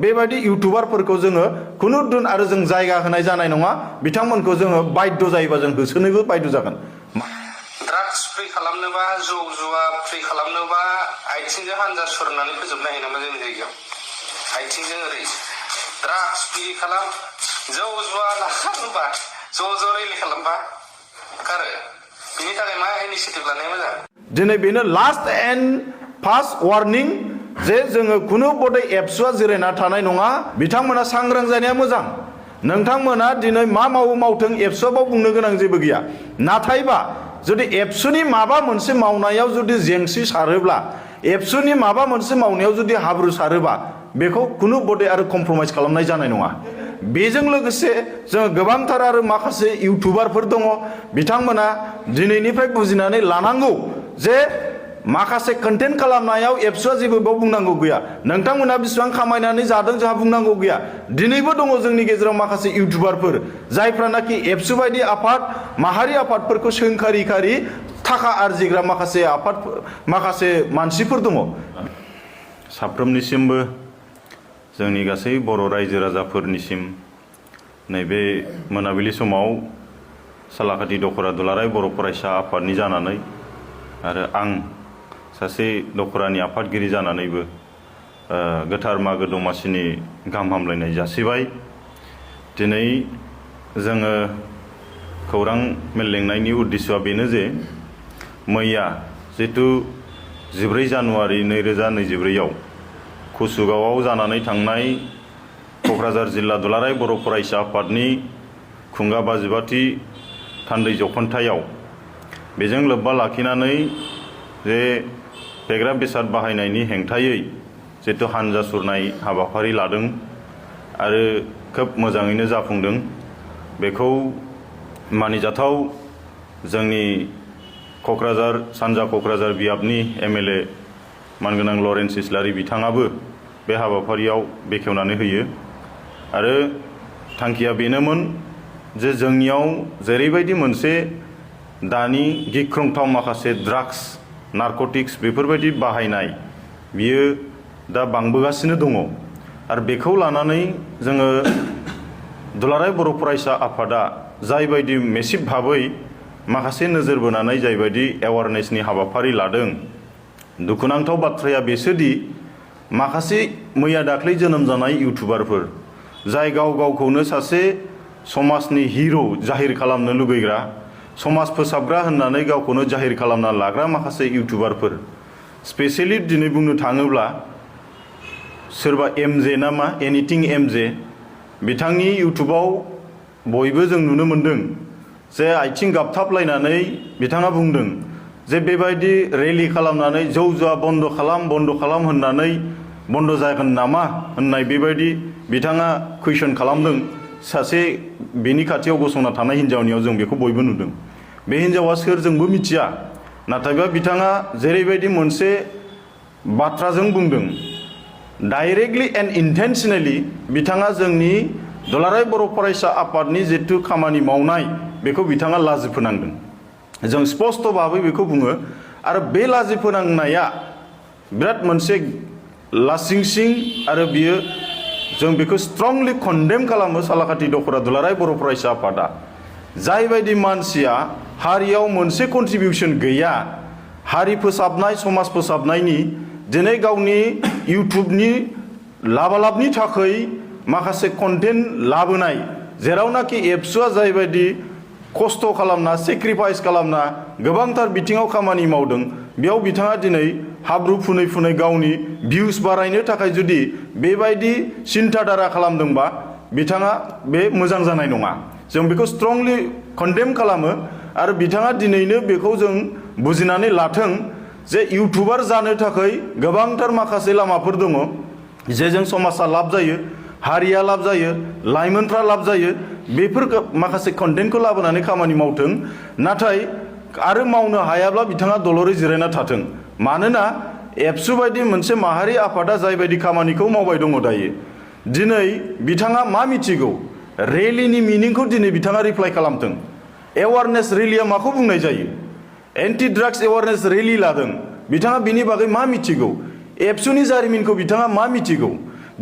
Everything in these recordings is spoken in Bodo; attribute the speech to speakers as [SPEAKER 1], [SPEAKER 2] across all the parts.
[SPEAKER 1] बेबायदि इउटुबारफोरखौ जोङो खुनु दिन आरो जों जायगा होनाय जानाय नङा बिथांमोनखौ जोङो बाध्य जायोबा जों होसोनोबो बाध्य जागोन
[SPEAKER 2] ड्राग्स फ्रि खालामनोबा जौ जुवा फ्रि खालामनोबा आइथिंजों हानजा सुरनानै फोजोबनो हायो नामा जोंनि जायगायाव आइथिंजों ओरै ड्राग्स फ्रि खालाम जौ जुवा लाखानोबा ज' रेलि खालामबा खारो बिनि थाखाय मा इनिशिएटिभ लानाया मोजां
[SPEAKER 1] दिनै बेनो लास्ट एन्ड फार्स्ट वार्निं जे जोङो खुनु बडे एबसुआ जिरायना थानाय नङा बिथांमोना सांग्रां जानाया मोजां नोंथांमोना दिनै मा मावो मावथों एबसुआव बुंनो गोनां जेबो गैया नाथायबा जुदि एबसुनि माबा मोनसे मावनायाव जुदि जेंसि सारोब्ला एबसुनि माबा मोनसे मावनायाव जुदि हाब्रु सारोबा बेखौ खुनु बडे आरो कमप्रमाइज खालामनाय जानाय नङा बेजों लोगोसे जों गोबांथार आरो माखासे इउटुबारफोर दङ बिथांमोना दिनैनिफ्राय बुजिनानै लानांगौ जे माखासे कन्टेन्ट खालामनायाव एबसुआ जेबो बाव बुंनांगौ गैया नोंथांमोना बेसेबां खामायनानै जादों जोंहा बुंनांगौ गैया दिनैबो दङ जोंनि गेजेराव माखासे इउटुबारफोर जायफ्रानाखि एबसु बायदि आफाद माहारि आफादफोरखौ सोंखारि थाखा आरजिग्रा माखासे आफाद माखासे मानसिफोर दङ साफ्रोमनिसिमबो जोंनि गासै बर' रायजो राजाफोरनिसिम नैबे मोनाबिलि समाव सालाकाथि दखरा दुलाराय बर' फरायसा आफादनि जानानै आरो आं सासे दखरानि आफादगिरि जानानैबो गोथार मागो दमासिनि गाहाम हामलायनाय जासिबाय दिनै जोङो खौरां मेल लेंनायनि उद्देश्यआ बेनो जे मैया जितु 14 जानुवारि 2024आव कुसुगावआव जानानै थांनाय क'क्राझार जिल्ला दुलाराय बर' फरायसा आफादनि खुंगा 55थि थान्दै जखनथायाव बेजों लोब्बा लाखिनानै जे फेग्रा बेसाद बाहायनायनि हेंथायै जितु हानजा सुरनाय हाबाफारि लादों आरो खोब मोजाङैनो जाफुंदों बेखौ मानिजाथाव जोंनि क'क्राझार सानजा क'क्राझार बियाबनि एमएलए मानगोनां लरेन्स इस्लारि बिथाङाबो बे हाबाफारियाव बेखेवनानै होयो आरो थांखिया बेनोमोन जे जोंनियाव जेरैबायदि मोनसे दानि गिख्रंथाव माखासे ड्राग्स नारकटिक्स बेफोरबायदि बाहायनाय बियो दा बांबोगासिनो दङ आरो बेखौ लानानै जोङो दुलाराय बर' फरायसा आफादा जायबायदि मेसिभ भाबै माखासे नोजोर बोनानै जायबायदि एवारनेसनि हाबाफारि लादों दुखुनांथाव बाथ्राया बेसोदि माखासे मैया दाख्लै जोनोम जानाय इउटुबारफोर जाय गाव गावखौनो सासे समाजनि हिर' जाहिर खालामनो लुबैग्रा समाज फोसाबग्रा होननानै गावखौनो जाहिर खालामना लाग्रा माखासे इउटुबारफोर स्पेसियेलि दिनै बुंनो थाङोब्ला सोरबा एमजे ना मा एनिथिं एमजे बिथांनि इउटुबाव बयबो जों नुनो मोनदों जे आथिं गाबथाबलायनानै बिथाङा बुंदों जे बेबायदि रेलि खालामनानै जौ जुवा बन्द खालाम होननानै बन्द जागोन नामा होननाय बेबायदि बिथाङा कुइसन खालामदों सासे बेनि खाथियाव गसंना थानाय हिन्जावनियाव जों बेखौ बयबो नुदों बे हिन्जावा सोर जोंबो मिथिया नाथायबा बिथाङा जेरैबायदि मोनसे बाथ्राजों बुंदों डाइरेक्टलि एन्ड इन्टेन्सनेलि बिथाङा जोंनि दुलाराय बर' फरायसा आफादनि जितु खामानि मावनाय बेखौ बिथाङा लाजि फोनांदों जों स्पष्ट भाबै बेखौ बुङो आरो बे लाजि फोनांनाया बिराद मोनसे लासिंसिं आरो बियो जों बेखौ स्ट्रंलि कन्डेम खालामो सालाकाथि दखरा दुलाराय बर' फरायसा आफादा जायबायदि मानसिया हारियाव मोनसे कन्ट्रिबिउसन गैया हारि फोसाबनाय समाज फोसाबनायनि दिनै गावनि इउटुबनि लाबालाबनि थाखाय माखासे कन्टेन्ट लाबोनाय जेरावनाखि एबसुआ जायबायदि खस्थ' खालामना सेक्रिफाइस खालामना गोबांथार बिथिङाव खामानि मावदों बेयाव बिथाङा दिनै हाब्रु फुनै गावनि भिउस बारायनो थाखाय जुदि बेबायदि सिन्थाधारा खालामदोंबा बिथाङा बे मोजां जानाय नङा जों बेखौ स्ट्रंलि कन्डेम खालामो आरो बिथाङा दिनैनो बेखौ जों बुजिनानै लाथों जे इउटुबार जानो थाखाय गोबांथार माखासे लामाफोर दङ जेजों समाजा लाब जायो हारिया लाब जायो लाइमोनफ्रा लाब जायो बेफोर माखासे कन्टेन्टखौ लाबोनानै खामानि मावथों नाथाय आरो मावनो हायाब्ला बिथाङा दलरै जिरायना थाथों मानोना एबसु बायदि मोनसे माहारि आफादा जायबायदि खामानिखौ मावबाय दङ दायो दिनै बिथाङा मा मिथिगौ रेलिनि मिनिंखौ दिनै बिथाङा रिप्लाइ खालामथों एवारनेस रेलिया माखौ बुंनाय जायो एन्टि ड्राग्स एवारनेस रेलि लादों बिथाङा बिनि बागै मा मिथिगौ एबसुनि जारिमिनखौ बिथाङा मा मिथिगौ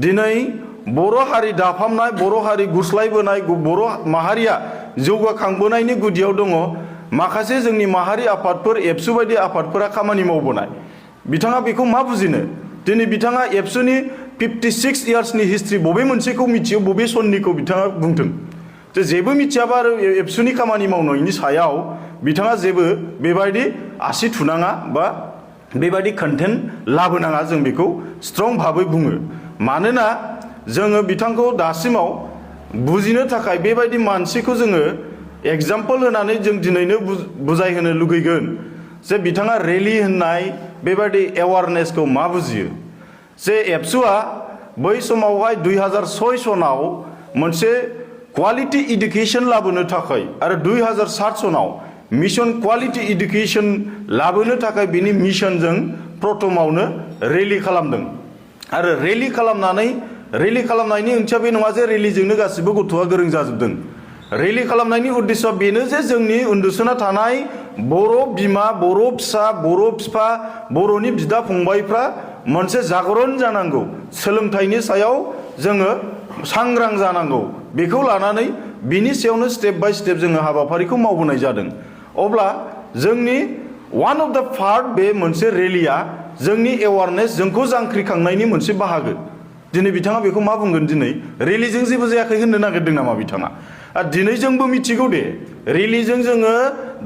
[SPEAKER 1] दिनै बर' हारि दाफामनाय, बर' हारि गुस्लायबोनाय, बर' माहारिया जौगाखांबोनायनि गुदियाव दङ माखासे जोंनि माहारि आफादफोर, एबसु बायदि आफादफोरा खामानि मावबोनाय। बिथाङा बेखौ मा बुजिनो? दिनै बिथाङा एबसुनि 56 इयार्सनि हिस्ट्रि बबे मोनसेखौ मिथियो, बबे सननिखौ बिथाङा बुंथों। जे जेबो मिथियाबा आरो एबसुनि खामानि मावनायनि सायाव बिथाङा जेबो बेबायदि आसि थुनाङा बा बेबायदि कन्टेन्ट लाबोनाङा, जों बेखौ स्ट्रं भाबै बुङो। मानोना जोङो बिथांखौ दासिमाव बुजिनो थाखाय बेबायदि मानसिखौ जोङो एग्जाम्पल होनानै जों दिनैनो बुजायहोनो लुगैगोन जे बिथाङा रेलि होननाय बेबायदि एवारनेसखौ मा बुजियो। जे एबसुआ बै समावहाय 2006 सनाव मोनसे क्वालिटि इडुकेसन लाबोनो थाखाय आरो 2007 सनाव मिशन क्वालिटि इडुकेसन लाबोनो थाखाय बिनि मिशनजों प्रथमावनो रेलि खालामदों। आरो रेलि खालामनायनि ओंथिया बे नङा जे रेलिजोंनो गासिबो गथ'आ गोरों जाजोबदों। रेलि खालामनायनि उद्देश्यआ बेनो जे जोंनि उन्दुसोना थानाय बर' बिमा, बर' फिसा, बर' बिफा, बर'नि बिदा फंबायफ्रा मोनसे जागरण जानांगौ, सोलोंथाइनि सायाव जोङो सांग्रां जानांगौ। बेखौ लानानै बिनि सायावनो स्टेप बाय स्टेप जोङो हाबाफारिखौ मावबोनाय जादों। अब्ला जोंनि वान अफ द पार्ट बे मोनसे रेलिया जोंनि एवारनेस, जोंखौ जांख्रिखांनायनि मोनसे बाहागो। दिनै बिथाङा बेखौ मा बुंगोन? दिनै रेलिजों जेबो जायाखै होननो नागिरदों नामा बिथाङा? दिनै जोंबो मिथिगौ दे, रेलिजों जोङो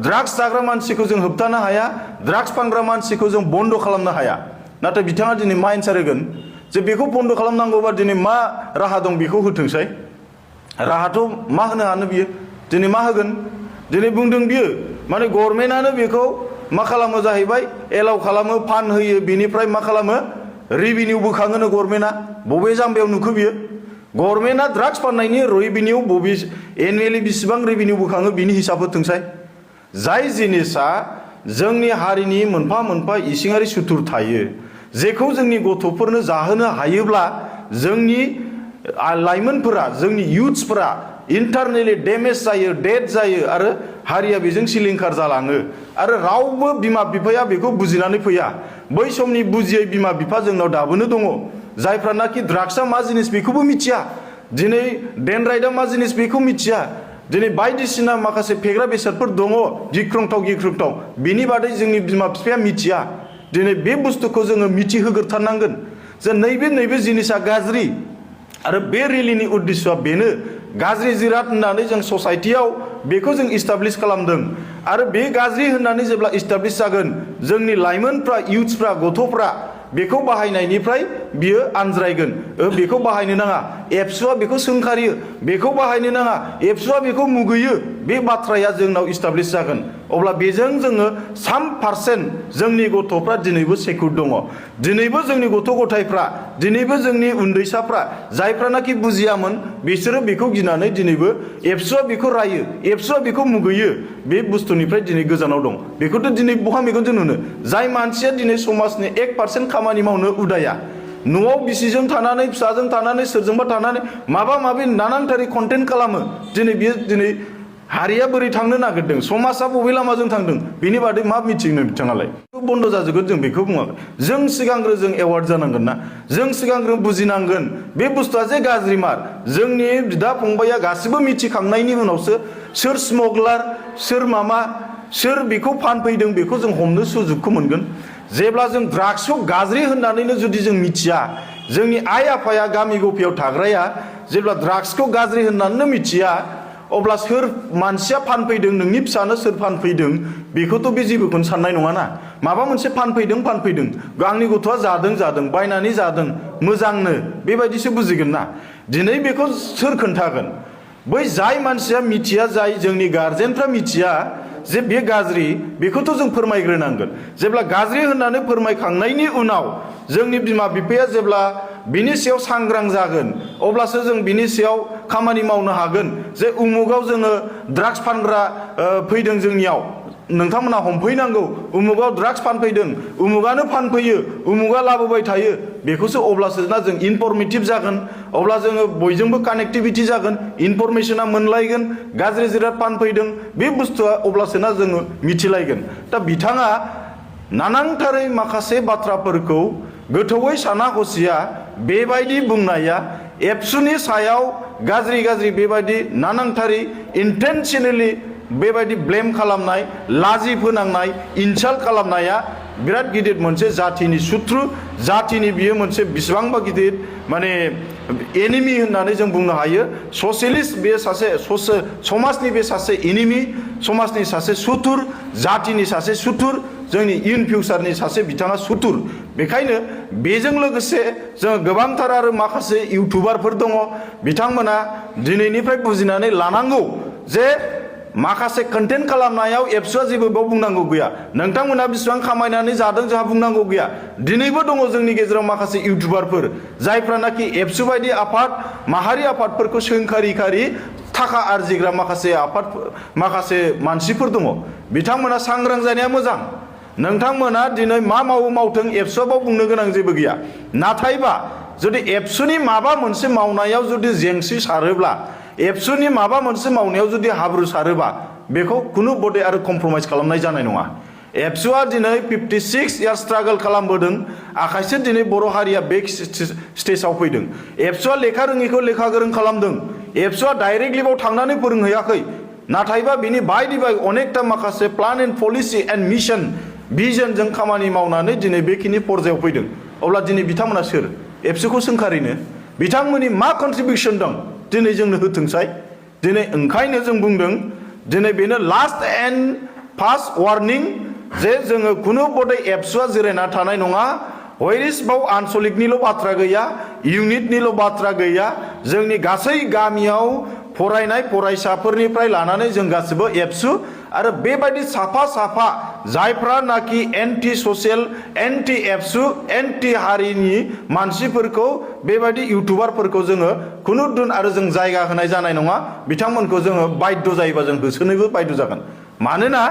[SPEAKER 1] ड्राग्स जाग्रा मानसिखौ जों होबथानो हाया, ड्राग्स फानग्रा मानसिखौ जों बन्द खालामनो हाया। नाथाय बिथाङा दिनै मा एन्सार होगोन? जे बेखौ बन्द खालामनांगौबा दिनै मा राहा दं बेखौ होथोंसै। राहाथ' मा होनो हानो बियो? दिनै मा होगोन? दिनै बुंदों बियो माने गभर्नमेन्टआनो बेखौ मा खालामो जाहैबाय, एलाउ खालामो, फान होयो, बिनिफ्राय मा खालामो? रेभिनिउ बोखाङोनो गभर्नमेन्टआ। बबे जाम्बायाव नुखो बियो? गभर्नमेन्टआ ड्राग्स फाननायनि रेभिनिउ बबे एनुवेलि बेसेबां रेभिनिउ बोखाङो बिनि हिसाब होथोंसाय। जाय जिनिसा जोंनि हारिनि मोनफा मोनफा इसिङारि सुथुर थायो, जेखौ जोंनि गथ'फोरनो जाहोनो हायोब्ला जोंनि लाइमोनफोरा, जोंनि इयुथ्सफोरा इन्टारनेलि डेमेज जायो, डेड जायो आरो हारिया बेजों सिलिंखार जालाङो। आरो रावबो बिमा बिफाया बेखौ बुजिनानै फैया। बै समनि बुजियै बिमा बिफा जोंनाव दाबोनो दङ, जायफ्रानाखि ड्राग्सआ मा जिनिस बेखौबो मिथिया, दिनै डेनराइटआ मा जिनिस बेखौ मिथिया, दिनै बायदिसिना माखासे फेग्रा बेसादफोर दङ गिख्रंथाव, बिनि बादै जोंनि बिमा बिफाया मिथिया। दिनै बे बुस्थुखौ जोङो मिथिहोग्रोथारनांगोन जे नैबे जिनिसा गाज्रि। आरो बे रेलिनि उद्देश्यआ बेनो, गाज्रि जिराद होननानै जों ससाइटियाव बेखौ जों इस्टाब्लिश खालामदों। आरो बे गाज्रि होननानै जेब्ला इस्टाब्लिश जागोन, जोंनि लाइमोनफ्रा, इयुथ्सफ्रा, गथ'फ्रा बेखौ बाहायनायनिफ्राय बियो आनज्रायगोन। बेखौ बाहायनो नाङा, एबसुआ बेखौ सोंखारियो, बेखौ बाहायनो नाङा, एबसुआ बेखौ मुगैयो, बे बाथ्राया जोंनाव इस्टाब्लिश जागोन। अब्ला बेजों जोङो 3% जोंनि गथ'फ्रा दिनैबो सेक्युर दङ। दिनैबो जोंनि गथ' गथायफ्रा, दिनैबो जोंनि उन्दैसाफ्रा, जायफ्रानाखि बुजियामोन बिसोरो बेखौ गिनानै दिनैबो एबसुआ बेखौ रायो, एबसुआ बेखौ मुगैयो, बे बुस्थुनिफ्राय दिनै गोजानाव दं। बेखौथ' दिनै बहा मेगनजों नुनो? जाय मानसिया दिनै समाजनि 1% खामानि मावनो उदाया, न'आव बिसिजों थानानै, फिसाजों थानानै, सोरजोंबा थानानै माबा माबि नानांथारि कन्टेन्ट खालामो, दिनै बियो दिनै हारिया बोरै थांनो नागिरदों, समाजा बबे लामाजों थांदों, बेनि बादै मा मिथिनो बिथाङालाय? बन्द जाजोबगोन जों बेखौ बुङाखै। जों सिगांग्रो जों एवार्ड जानांगोन ना, जों सिगांग्रो बुजिनांगोन बे बुस्थुआ जे गाज्रिमार। जोंनि बिदा फंबाया गासिबो मिथिखांनायनि उनावसो सोर स्मगलार, सोर मामा, सोर बेखौ फानफैदों बेखौ जों हमनो सुजुगखौ मोनगोन। जेब्ला जों ड्राग्सखौ गाज्रि होननानैनो जुदि जों मिथिया, जोंनि आइ आफाया गामि गफायाव थाग्राया जेब्ला ड्राग्सखौ गाज्रि होननानैनो मिथिया, अब्ला सोर मानसिया फानफैदों, नोंनि फिसानो सोर फानफैदों बेखौथ' बे जेबोखौनो साननाय नङाना। माबा मोनसे फानफैदों, आंनि गथ'आ जादों, बायनानै जादों, मोजांनो, बेबायदिसो बुजिगोन ना। दिनै बेखौ सोर खोन्थागोन? बै जाय मानसिया मिथिया, जाय जोंनि गार्जेनफ्रा मिथिया जे बे गाज्रि, बेखौथ' जों फोरमायग्रोनांगोन। जेब्ला गाज्रि होननानै फोरमायखांनायनि उनाव जोंनि बिमा बिफाया जेब्ला बिनि सायाव सांग्रां जागोन, अब्लासो जों बिनि सायाव खामानि मावनो हागोन। जे उमुगाव जोङो ड्राग्स फानग्रा फैदों जोंनियाव, नोंथांमोना हमफैनांगौ, उमुगाव ड्राग्स फानफैदों, उमुगानो फानफैयो, उमुगा लाबोबाय थायो, बेखौसो अब्लासो ना जों इनफरमेटिभ जागोन। अब्ला जोङो बयजोंबो कानेक्टिभिटि जागोन, इनफरमेसना मोनलायगोन, गाज्रि जिराद फानफैदों बे बुस्थुआ अब्लासो ना जोङो मिथिलायगोन। दा बिथाङा नानांथारै माखासे बाथ्राफोरखौ गोथौयै साना हसिया बेबायदि बुंनाया एबसुनि सायाव गाज्रि बेबायदि नानांथारि इन्टेनसनेलि बेबायदि ब्लेम खालामनाय, लाजि फोनांनाय, इनसाल्ट खालामनाया बिराद गिदिर मोनसे जातिनि सुथ्रु, जातिनि बियो मोनसे बिसिबांबा गिदिर माने एनिमि होननानै जों बुंनो हायो। ससियलिस्ट बे सासे समाजनि बे सासे एनिमि, समाजनि सासे सुथुर, जातिनि सासे सुथुर, जोंनि इन फिउचारनि सासे बिथाङा सुथुर। बेखायनो बेजों लोगोसे जों गोबांथार आरो माखासे इउटुबारफोर दङ, बिथांमोना दिनैनिफ्राय बुजिनानै लानांगौ जे माखासे कन्टेन्ट खालामनायाव एबसुआ जेबो बाव बुंनांगौ गैया। नोंथांमोना बेसेबां खामायनानै जादों जोंहा बुंनांगौ गैया। दिनैबो दङ जोंनि गेजेराव माखासे इउटुबारफोर जायफ्रानाखि एबसु बायदि आफाद, माहारि आफादफोरखौ सोंखारि थाखा आरजिग्रा माखासे मानसिफोर दङ। बिथांमोना सांग्रां जानाया मोजां। नोंथांमोना दिनै मा मावथों एबसुआव बुंनो गोनां जेबो गैया। नाथायबा जुदि एबसुनि माबा मोनसे मावनायाव जुदि जेंसि सारोब्ला, एबसुनि माबा मोनसे मावनायाव जुदि हाब्रु सारोबा, बेखौ कुनु बदे आरो कमप्रमाइज खालामनाय जानाय नङा। एबसुआ दिनै 56 इयार्स स्ट्रागल खालामबोदों, आखायसो दिनै बर' हारिया बे स्टेजाव फैदों। एबसुआ लेखा रोङिखौ लेखा गोरों खालामदों। एबसुआ डाइरेक्टलिबाव थांनानै फोरोंहैयाखै। नाथायबा बिनि बायदि अनेकथा माखासे plan and policy and mission भिजनजों खामानि मावनानै दिनै बेखिनि पर्जायाव फैदों। अब्ला दिनै बिथांमोना सोर? एबसुखौ सोंखारिनो बिथांमोननि मा कन्ट्रिबिउसन दं दिनै जोंनो होथोंसाय। दिनै ओंखायनो जों बुंदों, दिनै बेनो लास्ट एन्ड फार्स्ट वार्निं जे जोङो कुनु बदे एबसुआ जिरायना थानाय नङा। बाव आनसलिकनिल' बाथ्रा गैया, इउनिटनिल' बाथ्रा गैया, जोंनि गासै गामियाव फरायनाय फरायसाफोरनिफ्राय लानानै जों गासिबो एबसु आरो बेबायदि साफा जायफ्रानाखि एन्टि ससियेल, एन्टि एबसु, एन्टि हारिनि मानसिफोरखौ, बेबायदि इउटुबारफोरखौ जोङो खुनु दिन आरो जों जायगा होनाय जानाय नङा। बिथांमोनखौ जोङो बाध्य जायोबा जों होसोनोबो बाध्य जागोन। मानोना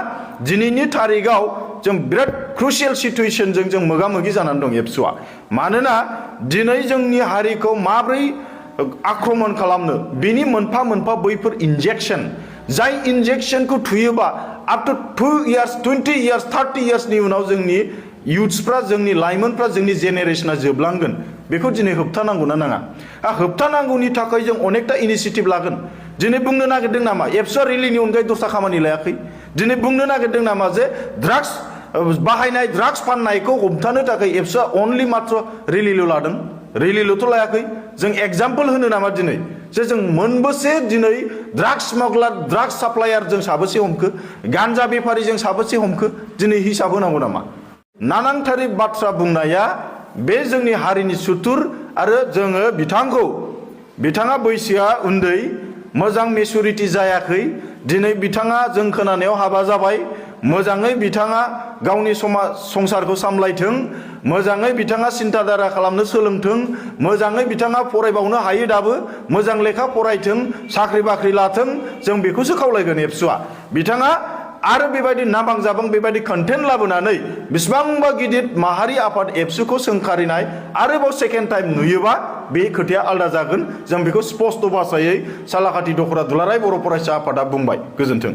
[SPEAKER 1] दिनैनि थारिखआव जों बिराद क्रुसियेल सिटुएसनजों जों मोगा मोगि जानानै दं एबसुआ। मानोना दिनै जोंनि हारिखौ माब्रै आक्रमण खालामनो, बिनि मोनफा बैफोर इन्जेक्सन, जाय इन्जेक्सनखौ थुयोबा आप टु 2 इयार्स, 20 इयार्स, 30 इयार्सनि उनाव जोंनि इयुथ्सफ्रा, जोंनि लाइमोनफ्रा, जोंनि जेनेरेशना जोबलांगोन। बेखौ दिनै होबथानांगौ ना नाङा? होबथानांगौनि थाखाय जों अनेकथा इनिसिएटिभ लागोन। दिनै बुंनो नागिरदों नामा एबसुआ रेलिनि अनगायै दस्रा खामानि लायाखै? दिनै बुंनो नागिरदों नामा जे ड्राग्स बाहायनाय, ड्राग्स फाननायखौ हमथानो थाखाय एबसुआ अनलि मात्र रेलिल' लादों? रेलिल'थ' लायाखै। जों एग्जाम्पल होनो नामा दिनै जे जों मोनबेसे दिनै ड्राग्स स्मागलार, ड्राग्स साप्लायार जों साबेसे हमखो, गान्जा बेफारि जों साबेसे हमखो, दिनै हिसाब होनांगौ नामा? नानांथारि बाथ्रा बुंनाया बे जोंनि हारिनि सुथुर। आरो जोङो बिथाङा बैसोआ उन्दै, मोजां मेचुरिटि जायाखै। दिनै बिथाङा जों खोनानायाव हाबा जाबाय। मोजाङै बिथाङा गावनि संसारखौ सामलायथों, मोजाङै बिथाङा सिन्ताधारा खालामनो सोलोंथों, मोजाङै बिथाङा फरायबावनो हायो, दाबो मोजां लेखा फरायथों, साख्रि बाख्रि लाथों, जों बेखौसो खावलायगोन। एबसुआ बिथाङा आरो बेबायदि नाबां जाबां बेबायदि कन्टेन्ट लाबोनानै बेसेबांबा गिदिर माहारि आफाद एबसुखौ सोंखारिनाय आरोबाव सेकेन्ड टाइम नुयोबा बे खोथाया आलादा जागोन। जों बेखौ स्पष्ट भाषायै सालाकाथि दख'रा दुलाराय बर' फरायसा आफादा बुंबाय। गोजोन्थों।